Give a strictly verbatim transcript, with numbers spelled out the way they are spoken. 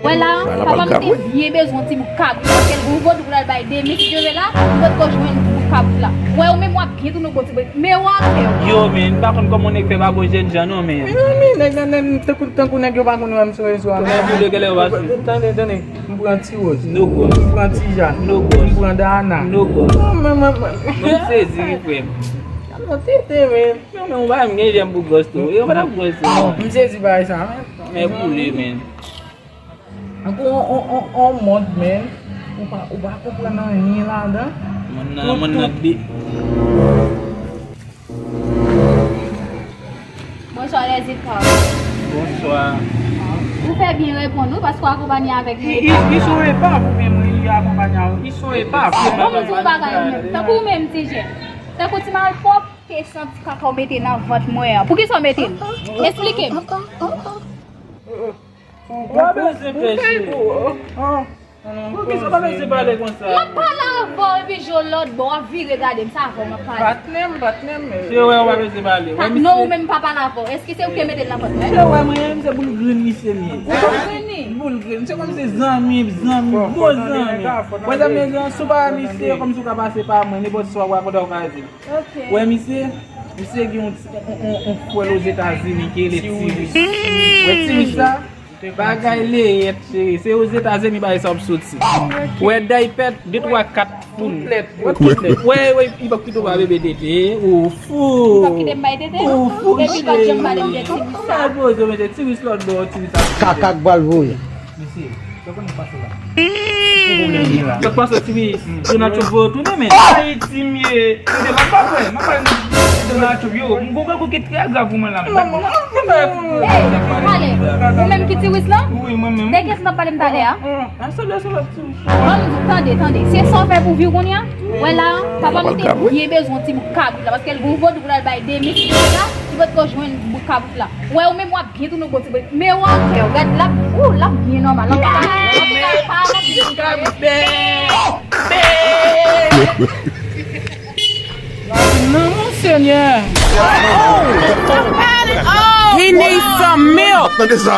Wè la, papa m te byen bezwen yon ti bout kabrit la, paske l gon vodou pou l al bay Demi, si Dye vle la, li potko jwenn bout kabrit la. Wè, ou menm w ap byen tounen yon bon ti bout, men w a kè w. Yo, men, m pa konn kòman nèg fè pa bon jènjan non, men. Men, men, nèg nan, nèg, tankou, tankou nèg yo pa konn wè m sou rezo a. Nèg yo de genlè yo pa sou. Tande, tande, m pran Ti Woz. No gòs. M pran Ti Jan. No gòs. M pran Dana. No gòs. Men, men, men. Mwen sezi, wi, frè m. Kalon tete, men. Non, men, ou pa menm gen jèm pou gòs tou. Yo pa t ap gòs tou, non. M sezi bagay sa, men. Men boule, men. Ankò on, on, on, on mond, men. Ou pa, ou pa konprann anyen ladan. Mond nan, mond nan bi. Bonswa, Lèzitwa. Bonswa. Ou fè byen reponn, wi, paske w akonpanye avèk nou. I, i, i sou epav, ou menm, wi, li akonpanye avèk. I sou epav. Bon, m di w bagay, ou menm. Tankou ou menm, Ti Jèn. Tankou ti malpwòp, te santi kaka w mete nan vant mwen an. Poukisa w mete l? Esplike m. Ou pa bezwen pèse. Poukisa w pa bezwen pale konsa? M ap pale avè w epi je w lòt bò, w ap vire gade m, se avè w m ap pale. Patnè m, patnè m. Se wè, ou pa bezwen pale. Wè, non, ou menm pa pale avè w. Èske se ou ki mete l nan vant mwen? Se wè, mwen, se boul grenn misye li ye. Boul grenn li? Boul grenn. Se kòm se zanmi, zanmi, gwo zanmi. Wè, zanmi, si w pa misye, kòm si w ka pase pa mwen, nenpòt sa w rakonte w ka di. Wè, misye, misye gen yon, yon, yon, yon frè Ozetazini ki rele Tiris. Wè, Tiris la, bagay leyèt, cheri. Se Ozetazini bagay sa ap soti. Wè, daypèt, de, twa, kat, tout. Wè, wè, li p ap kite w bay bebe tete. Ou fou. Li p ap kite m bay tete? Ou fou, cheri. Depi l pa t janm pale m de Tiris sa. Ou mal poze, mesye. Tiris lòt bò, Tiris ap kaka k pral voye. Mesye, sa konn pase la. Ki pwoblèm gen la? Sa k pase, Tiris? Donald Trump voye tounen, men. Ayiti m ye. Tande, m ap pa kwè. M ap pale de Donald Trump. Yo, m gon kèk ki trè grav pou mwen la, men. Hey, pale. Ou menm ki Tiris lan? Wi, mwen menm. De kiyès m t ap pale m talè a? Bon, tande, tande. Se sa w fè pou vi w kounye a? Wè la, papa m te byen bezwen yon ti bout kabrit la, paske l gon vodou pou l al bay Demi, si Dye vle la, li potko jwenn bout kabrit la. Wè, ou menm w ap byen tounen yon bon ti bout, men w a kè w, gad, l ap, ou, l ap byen nòmal. Antouka, antouka, pa nan ti kabrit. Non, monsenyè. He needs some milk. Tande sa.